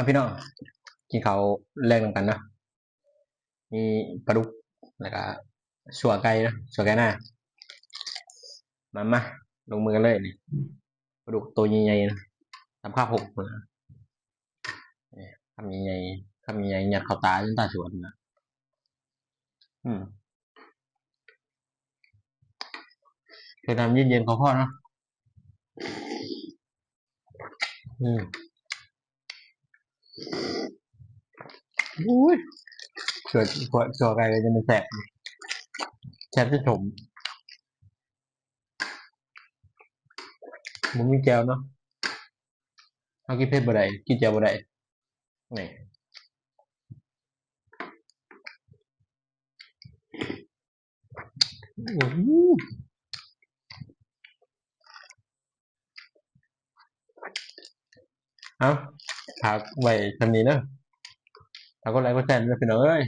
ອ່ະ ພີ່ນ້ອງ ກິນເຂົ້າແລງນຳກັນເນາະ. ມີປາດຸກ ແລ້ວກະຊົ່ວໄກ່ເນາະ ຊົ່ວໄກ່ນາ. ມາ ມາ ລົງມືກັນເລີຍນີ້. ປາດຸກໂຕໃຫຍ່ໆນະ ສ່ຳຄາໂພກພຸ້ນນະ. ນີ້ ຄຳໃຫຍ່ໆ ຄຳໃຫຍ່ໆ ຍັດເຂົ້າຕາຈົນຕາສວນນະ. ອືມ ເຮັດນ້ຳເຢັນໆ ຂໍໆເນາະ. ອືມ ໂອ້ຍ ຊົ່ວ ຊົ່ວ ຊົ່ວໄກ່ກໍຈະແມ່ນແຊບ ແຊບຈົນສົມ. ບໍ່ມີແຈ່ວເນາະ ເຮົາກິນເຜັດບໍ່ໄດ້ ກິນແຈ່ວບໍ່ໄດ້. ນີ້ ອືມ ເອົາ ຝາກໄວ້ສ່ຳນີ້ເດີ. ຝາກກົດໄລກົດແຊເດີພີ່ນ້ອງເອີຍ.